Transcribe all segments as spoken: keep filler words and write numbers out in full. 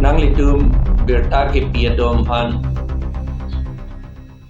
Nanglitum birta kepi atum aphan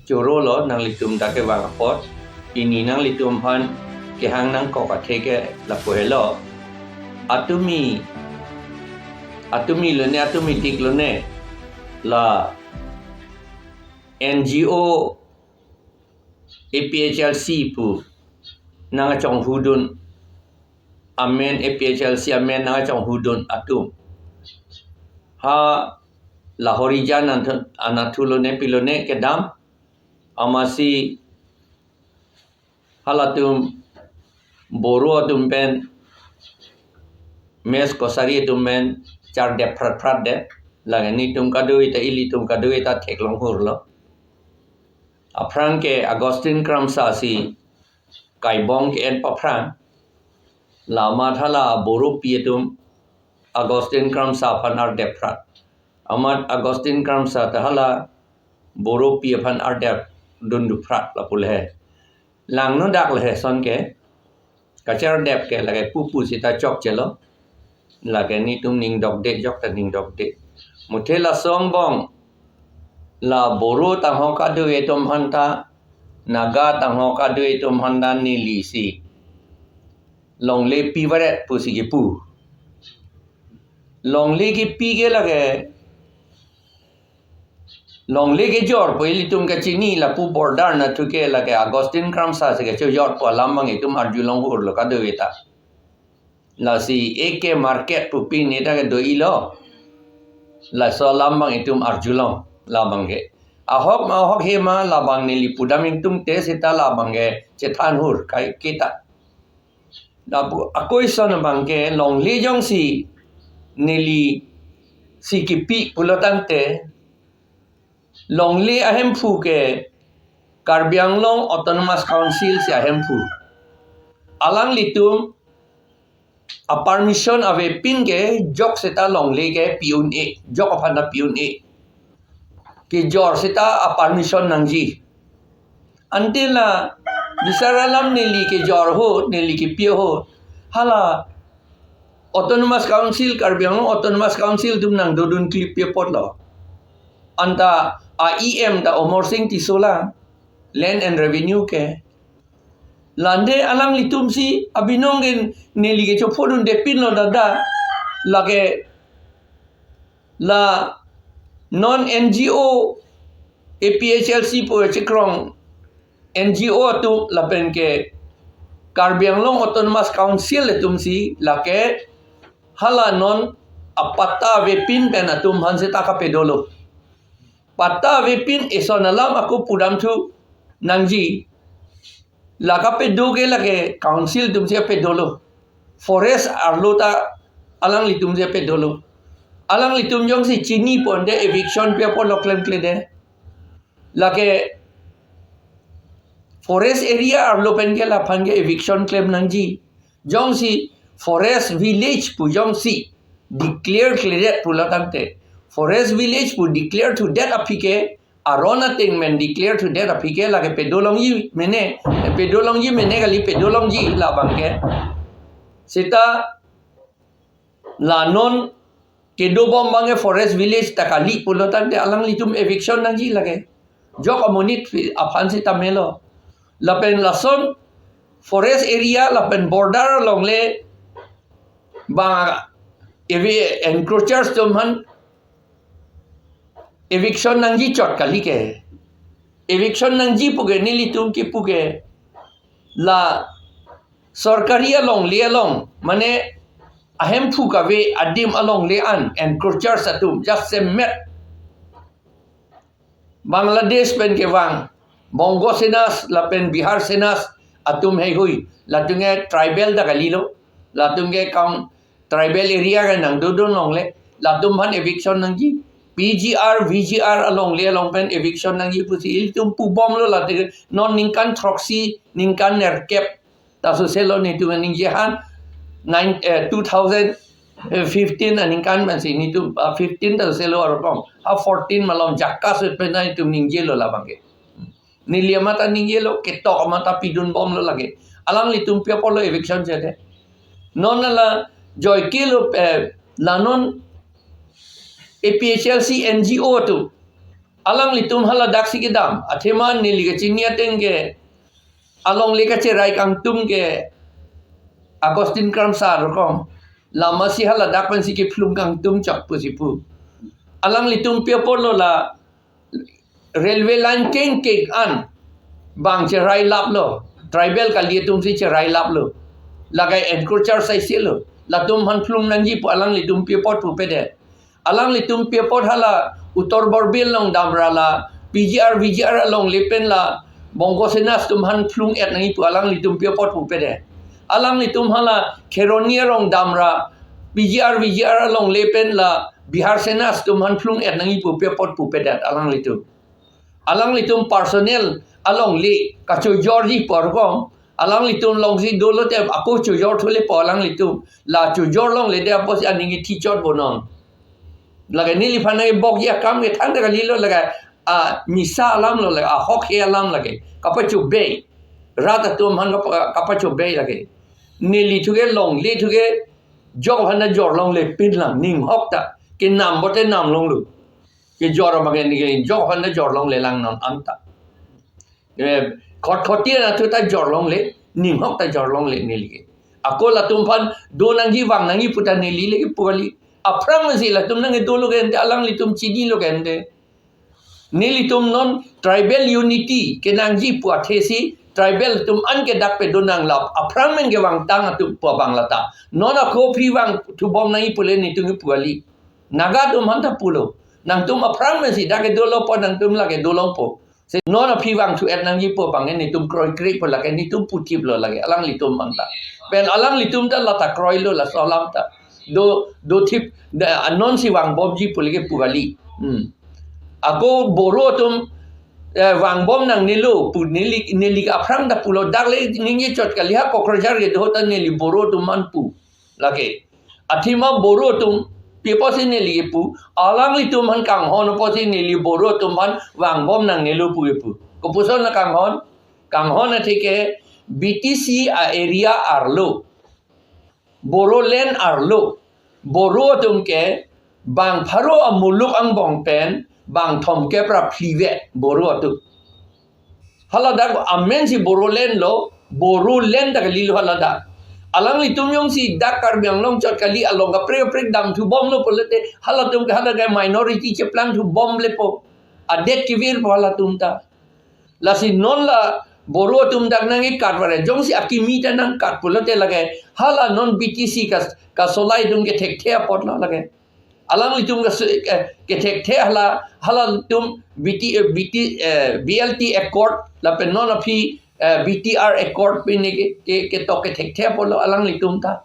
choro lo, nanglitum dak kevang apot. Pini nanglitum aphan kehang nangkok athe ke lapu helo. Atumi, atumi lone, atumi dik lone, la N G O A P H L C pu nangkachonghudun amen, A P H L C amen nangkachonghudun atum. Ha la Horijan Anath-, Anath lone pi lone kedam, amatsi halatum Boro atum pen, mess kosari atum pen chardep phrat phrat det. Lake netum kadokave ta, ilitum kadokave ta theklong hur lo. Aphrang ke Augustine Kramsa si kaibong ke-en paphrang. La amat hala Boropi atum Augustine Kramsa aphan ardep phrat. Amat Augustine Kramsa ta hala Boropi aphan ardep dundu phrat lapu le he. Langno dak le he ason ke. Kachardep ke lake pupu sita chokche lo. Lake netum ning dokde, jok ta ning dokde. Muthe laso angbong la Boro tangho kadokave atum aphan ta, Naga tangho kadokave atum aphan ta neli si longle pivaret pusi kipu. Longle kipi ke lake, longle kejor pu ilitum kachini, lapu border anatthu ke lake Augustine Kramsa si kachojor pu alam abang itum arjulong hur lo kadokave ta. Lasi A K Market pu pini ta kedo-i lo. Laso alam abang itum arjulong, labang ke. Ahok ma ahok he ma, labang neli pudam ingtungte sita labang ke chethan hur kai kita. Lapu ako ason abang ke longle jongsi neli si kipi pulo tangte, longle ahemphu ke Karbi Anglong Autonomous Council si ahemphu. Alanglitum a-permission avepin ke jok sita longle ke pi un-e, jok aphan ta pi un-e. Kejor sita a-permission nangji. Ante la bisar alam neli kejor ahut, neli kipi ahut, hala Autonomous Council, Karbi Anglong Autonomous Council atum nangdodun klemkle apotlo. Anta a-E M ta Amarsing Tisso lang, Land and Revenue ke. Lande alanglitum si abinong ke neli ke chophonun depin lo dada. Lake la non N G O A P H L C pu chekrong N G O atum lapen ke Karbi Anglong Autonomous Council atum si lake hala non apatta avepin pen atum aphan sita kapedolo. Patta avepin eson alam ako pudamthu nangji. La kapedo ke lake council atum si pedolo. Forest arlo ta alanglitum si pedolo. Alanglitum jongsi chini ponte eviction pi apotlo klemkle det. Lake forest area arlo pen ke laphan ke eviction klem nangji. Jongsi forest village pu jongsi declare kledet pulo tangte, forest village pu declare thudet aphi ke, aron ateng pen declare thudet aphi ke lake pedolongji mene, pedolongji mene kali, pedolongji labang ke. Sita la non kedobom abang ke forest village ta kali pulo tangte alanglitum eviction nangji lake. Jok amonit aphan sita melo. Lapen lason forest area lapen border along le bang evi-, encroachers atum aphan eviction nangji chot kali ke. Eviction nangji pu ke nelitum kipu ke la sorkari alongle along, mane ahemphu kave adim alongle an encroachers atum jasemet Bangladesh pen kevang, Bongo Senas lapen Bihar Senas atum heihui, latum ke tribal ta kalilo, latum ke kang tribal area ke nangdodun longle, latum aphan eviction nangji, P G R, V G R alongle along pen eviction nangji pusi ilitum pubomlo, latum non ningkan throksi, ningkan nerkep ta soselo netum ningje han, nine, eh, two thousand fifteen aningkan pensi netum, ah, fifteen ta soselo arokong. Ha fourteen malom jaka sut pen netum ningjelo labang ke. Neli amat ta ningjelo, ketok amat ta pidunbomlo lake. Alanglitum pi apotlo eviction chede. Non la joike lo, eh, la non A P H L C N G O atum, alanglitum hala daksi kedam, athema neli kachini ateng ke, alongle kacherai kangtum ke Augustine Kramsa rokom, lama si hala dak pensi kephlung kangtum chak pusi pu. Alanglitum pi apotlo la railway line kengkeng an bang cherai laplo, tribal kali atum si cherai laplo, lagai encroacher saisi lo, latum aphan phlung nangji pu alanglitum pi apot pupedet. Alanglitum pi apot hala Uttar Borbil along damra la P G R V G R alongle pen la Bongo Sena atum aphan phlung-et nangji pu alanglitum pi apot pupedet. Alanglitum hala Kheroni arong damra P G R V G R alongle pen la Bihar Sena atum aphan phlung-et nangji pu pi apot pupedet alanglitum. Alanglitum personal alongle kachojorji pu arkom, alanglitum alongsi dolo te ako chojor thule pu alanglitum. La chojor longledet apotsi aning kethichot bo non. Lake neliphan nangkebokji akam ke thangta kalilo, lake a misa alam lo, lake ahokhe alam lake. Kapachobei. Rat atum aphan kapa-, kapachobei lake. Neli thuke longle thuke jok aphan ta jor longle pinlang, ning ahok ta. Kenam pote nam longlo. Kejor abang ke neli jok aphan ta jor longlelang non anta. Eh, khotkhoti anatthu ta jor longle, ning ahok ta jor longle neli ke. Ako latum aphan do nangji vang nangji pu ta neli le kepu kali. Aphrang si latum nangkedolo ke ante, alanglitum chinilo ke ante. Nelitum non tribal unity kenangji pu athesi tribal atum an ke dak pedo nanglap. Aphrang pen kevangtang atum pu abang lata. Non ako aphi vangthu bom nangji pule netum kepu kali. Naga atum aphan ta pulo. Nangtum aphrang pensi dak kedolo po, nangtum lake dolongpo. Si non aphi vangthu-et nangji pu abang ke netum kroikre po lake, netum puthip lo lake, alanglitum aphan ta. Pen alanglitum ta lata kroilo laso alam ta. Do, dothip, da, non si vangbomji pule kepu kali. Hmm. Ako Boro atum, eh, vangbom nangnelo pu neli, neli aphrang ta pulo, dak le ningje chot kali, ha Kokrajhar kedo ta neli Boro atum aphan pu. Lake. Athema Boro atum, pi apotsi neli kepu, alanglitum aphan kanghon apotsi neli Boro atum aphan vangbom nangnelo pu kepu. Kopuson la kanghon, kanghon athe ke B T C a-area arlo, Bodoland arlo, Boro atum ke bang pharo amuluk angbong pen bang thomkep ra phli ave Boro atum. Hala dak amen si Bodoland lo, Bodoland ta kalilo hala dak. Alanglitum jongsi dak Karbi Anglong chot kali along kaprek kaprek damthu bomlo pulote, halatum ke hala ke minority cheplangthu bom lepo. Adet kevir po halatum ta. Lasi non la Boro atum dak nangkekat vare, jongsi akimi ta nangkat pulote lake, hala non B T C kas-, kasolai atum kethekthe apotlo lake. Alanglitum kas-, eh, kethekthe hala, halatum B T, eh, B T, eh, B L T Accord, lapen non aphi, eh, B T R Accord pine ke, ke, ketok kethekthe apotlo alanglitum ta.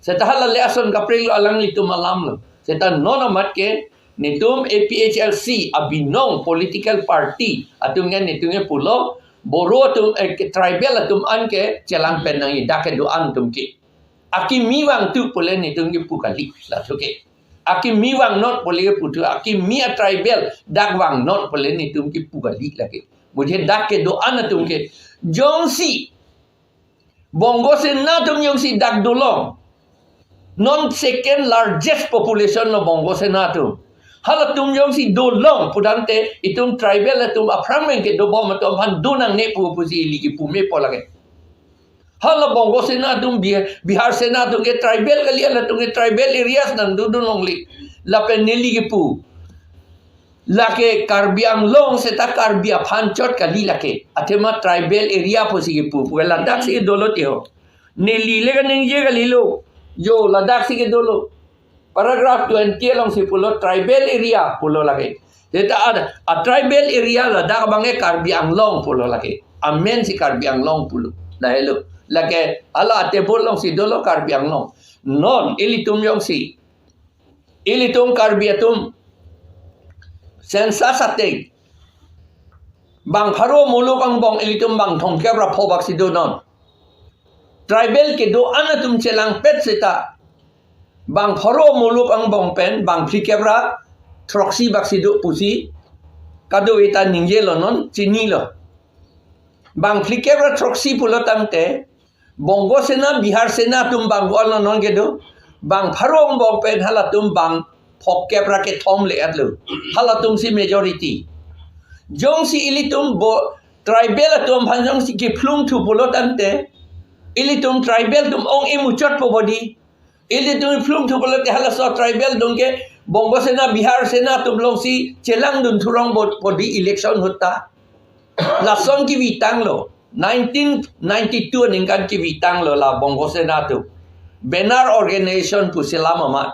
Seta hala le ason kaprek lo alanglitum alam lo. Seta non amat ke netum A P H L C abinong political party atum ke netum ke pulo Boro atum, eh, ke tribal atum an ke chelang pen nangji dak kedo-an atum ke. Akimi vangthu pule netum kepu kali, lathu ke. Akimi vangnon pule keputhu, akimi a-tribal dak vangnon pule netum kepu kali lake. Mujhe dak kedo-an atum ke. Jongsi Bongo Sena atum jongsi dak dolong, non second largest population lo Bongo Sena atum. Halatum jongsi dolong pudamte itum tribal atum aphrang pen kedobom atum aphan do nangne pu pusi ili kepu mepo lake. Hala Bongo Sena atum Bih-, Bihar Sena atum ke tribal kali, halatum ke tribal areas nangdodun longle. Lapen neli kepu, lake Karbi Anglong seta Karbi aphan chot kali lake. Athema tribal area pusi kepu. Pu ladak si dolo tiho. Neli le kaningje kalilo. Jo ladak si kedolo. Paragraph twenty alongsi pulo tribal area pulo lake. Seta ada, a-tribal area ladak abang ke Karbi Anglong pulo lake. Amen si Karbi Anglong pulo. Dah helo. Lake hala table alongsi dolo Karbi Anglong. Non ilitum jongsi, ilitum Karbi atum census ateng bang pharo muluk angbong ilitum bang thomkep ra pho bak si donon. Tribal kedo-an atum chelangpet seta bang pharo muluk angbong pen bang phlikep ra throksi bak si do pusi kadokave ta ningjelo, non chinilo. Bang phlikep ra throksi pulo tangte Bongo Sena, Bihar Sena atum bang ko-an lo non kedo. Bang pharo angbong pen halatum bang phokep ra kethom le-etlo. Halatum si majority. Jongsi ilitum bo tribal atum aphan jongsi kephlung thu pulo tangte, ilitum tribal atum ong-e muchotpo bodi. Ilitum phlung thu pulote halaso tribal atum ke Bongo Sena, Bihar Sena atum alongsi chelangdun thurong bo-, bodi election ahut ta. Lason kevitanglo. Nineteen ninety-two aningkan kevitanglo la Bongo Sena atum. Banner organization pu selam amat.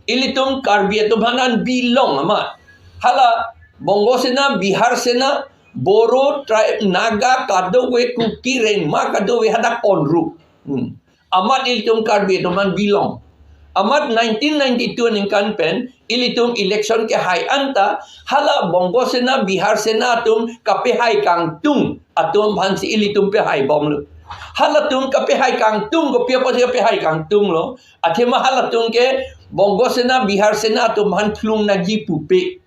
Ilitum Karbi atum aphan an bilong amat. Hala Bongo Sena, Bihar Sena, Boro tribe, Naga kadokave, Kuki, Rengma kadokave hadak ponru. Hmm. Amat ilitum Karbi atum aphan bilong. Amat nineteen ninety-two aningkan pen ilitum election kehai anta hala Bongo Sena, Bihar Sena atum kapehai kangtung atum aphansi ilitum pehai bomlo. Halatum kapehai kangtung, kopi apotsi kapehai kangtunglo? Athema halatum ke Bongo Sena, Bihar Sena atum aphan phlung nangji pupe.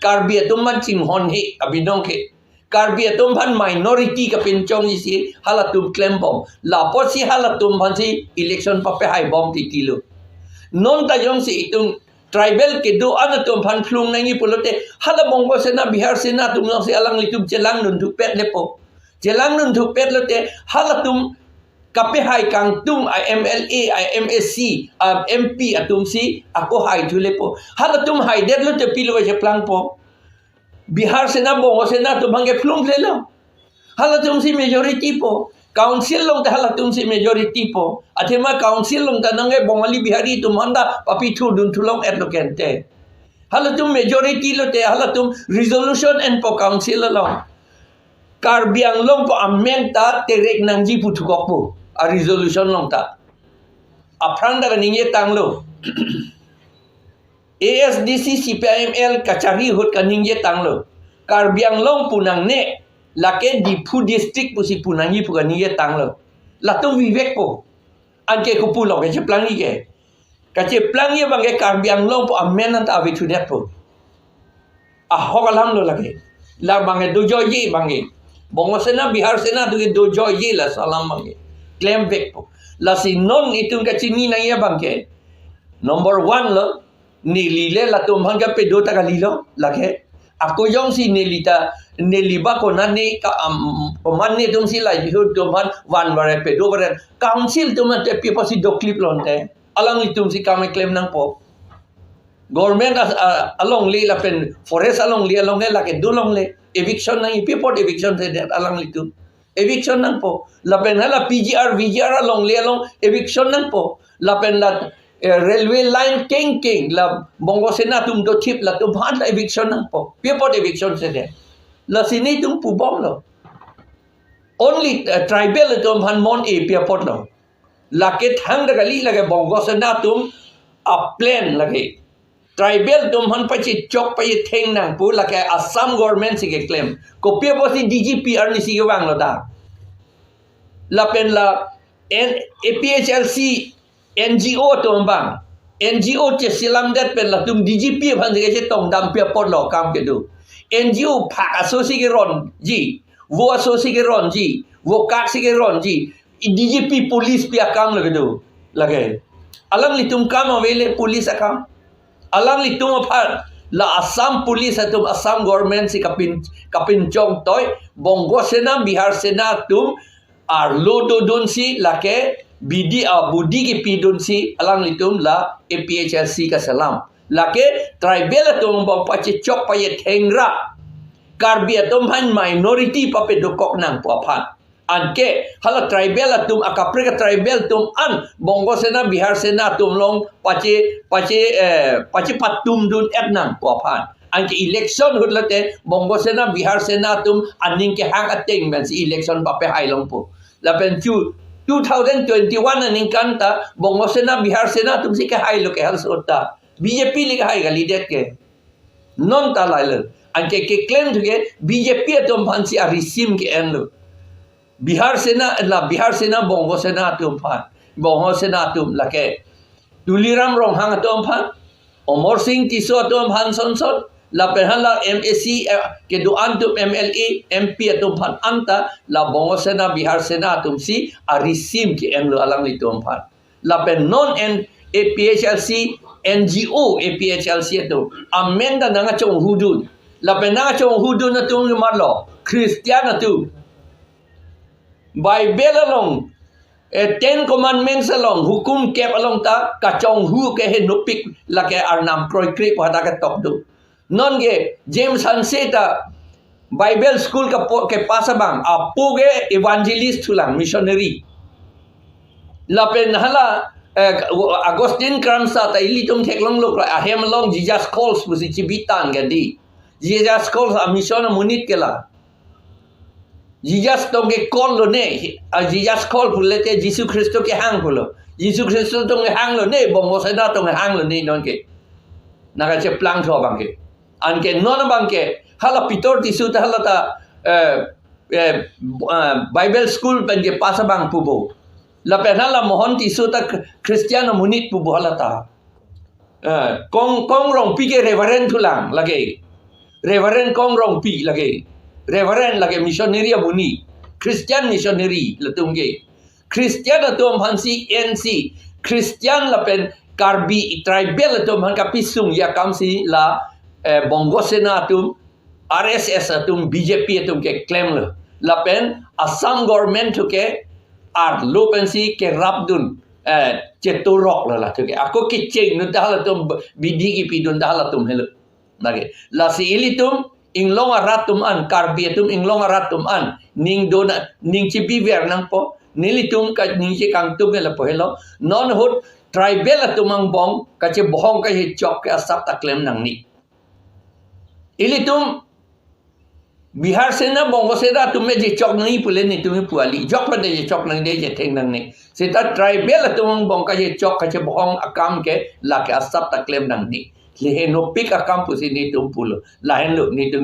Karbi atum aphan chinghon he abinong ke. Karbi atum aphan minority kapinchongji si halatum klembom. Lapotsi halatum aphansi election papehai bom titilo. Non ta jongsi itum tribal kedo-an atum aphan phlung nangji pulote hala Bongo Sena, Bihar Sena atum alongsi alanglitum chelangdun thupet lepo. Chelangdun thupet lote halatum kapehai kangtung a M L A, a M A C, a M P atumsi ako hai thu lepo. Halatum haidet lote pilo cheplangpo? Bihar Sena, Bongo Sena atum aphan ke phlung lelo. Halatumsi majority po. Council along ta halatumsi majority po. Athema council along ta nangke Bongali Bihari atum aphan ta papi thudun thulong-etlo kente. Halatum majority lote halatum resolution enpo council along. Karbi Anglong pu amen ta terek nangji pu thukokpo a resolution along ta. Aphrang ta kaningje tanglo. A S D C, C P I M L kachari ahut kaningje tanglo. Karbi Anglong pu nangne, lake Diphu district pusi pu nangji pu kaningje tanglo. Latum vivek po. Anke kopulo ke cheplangji ke. Kacheplangji abangke Karbi Anglong pu amen anta ave thudetpo. Ahok alamlo lake. La abangke dojoiji abangke. Bongo Sena, Bihar Sena atum ke dojoiji laso alam abangke. Klemvekpo. Lasi non itum kachini nangji abangke. Number one lo, neli le latum aphan kapedo ta kalilo lake. Ako jongsi neli ta, neli ba konane ka, am, komatne atumsi livelihood atum aphan van vare pedo vare. Council atum ante pi apotsi dokliplo ante? Alanglitumsi kam keklem nangpo. Government a, a, alongle lapen forest alongle, alongle lake dolongle. Eviction nangji, pi apot eviction sedet alanglitum? Eviction nangpo. Lapen hala P G R, V G R alongle along eviction nangpo. Lapen la, eh, railway line kengkeng la Bongo Sena atum dothip latum aphan la eviction nangpo. Pi apot eviction sedet? Lasi nelitum pubomlo. Only, eh, tribal atum aphan mon-e pi apotlo? Lake thangta kali, lake Bongo Sena atum a plan lake. Tribal atum aphan pachechok pachetheng nang pu lake Assam government si keklem. Kopi apotsi D G P arnisi kevanglo ta? Lapen la N-, A P H L C N G O atum abang. N G O cheselamdet pen latum D G P aphan si kachetongdam pi apotlo akam kedo? N G O phak aso si keronji, vo aso si keronji, vo kak si keronji, D G P police pi akam lo kedo? Lake alanglitum kam avele police akam. Alanglitum aphan la Assam police atum, Assam government si kapin, kapinchong toi, Bongo Sena, Bihar Sena atum arlo dodunsi lake bidi abudi kepidunsi alanglitum la A P H L C kaselam. Lake tribal atum abang pachechok pachetheng ra Karbi atum aphan minority papedo kok nang pu aphan. Anke hala tribal atum, akaprek tribal atum an Bongo Sena, Bihar Sena atum along pache, pache, eh, pachepatumdun-et nang pu aphan. Anke election ahut lote Bongo Sena, Bihar Sena atum aning kehang ateng pensi election papehai longpo. Lapen chu two thousand twenty-one aningkan ta Bongo Sena, Bihar Sena atumsi kehailo ke halaso ta. B J P le kehai kalidet ke. Non ta lailo. Anke keklem thu ke B J P atum aphansi arisim ke-enlo. Bihar Sena, la Bihar Sena, Bongo Sena atum aphan, Bongo Sena atum lake Tuliram Ronghang atum aphan, Amarsing Tisso atum aphan sonson, lapen hala M A C, eh, kedo-an atum, M L A, M P atum aphan anta la Bongo Sena, Bihar Sena atumsi arisim ke-enlo alanglitum aphan. Lapen non en A P H L C, N G O A P H L C atum amen ta nangkachonghu dun. Lapen nangkachonghu dun atum komatlo, Christian atum. Bible along, eh, Ten Commandments along, hukum kep along ta kachonghu ke henopik, lake arnam kroikre pu hadak ketok do. Non ke James Hanse ta Bible school kapo-, kepass abang, apo ke evangelist thulang, missionary. Lapen hala, eh, Augustine Carrara ta ilitum theklonglo, ahem along Jesus Calls pusi chibitan ke dei. Jesus Calls a mission amonit ke la. Jesus tong ke call lone, a Jesus call pulote Jisu Khristo kehang pulo. Jisu Khristo tong kehang lone, Bongo Sena tong kehang lone non ke. Nangkacheplang tho abang ke. Anke non abang ke, hala Peter Tisso ta hala ta, eh, eh, eh, Bible school pen kepass abang pu bo. Lapen hala Mohan Tisso ta Christian amonit pu bo hala ta. Eh, Kong, Kong Rongpi ke Reverend thulang lake. Reverend Kong Rongpi lake. Reverend lake missionary amonit. Christian missionary latum ke. Christian atum aphansi N C. Christian lapen Karbi tribal atum aphan kapisung akam si la, eh, Bongo Sena atum, R S S atum, B J P atum keklemlo. Lapen Assam government thu ke arlo pensi kerap dun, eh, cheturok lo la thu ke. Ako kecheng dun ta halatum, bidi kipi dun ta halatum helo. Lake. Lasi ilitum inglong arat atum an, Karbi atum inglong arat atum an, ning dona, ning chibiver nangpo, nelitum ka ning chekangtum ke lapu helo. Non ahut tribal atum angbong kachebohong kachechok ke asap ta klem nangne. Ilitum Bihar Sena, Bongo Sena atum me jechok nangji pule netum pu kali. Jok pada jechok nangde, jetheng nangne. Seta tribal atum angbong kachechok kachebohong akam ke lake asap ta klem nangne. Lehenopik akam pusi netum pulo. Lahenlo netum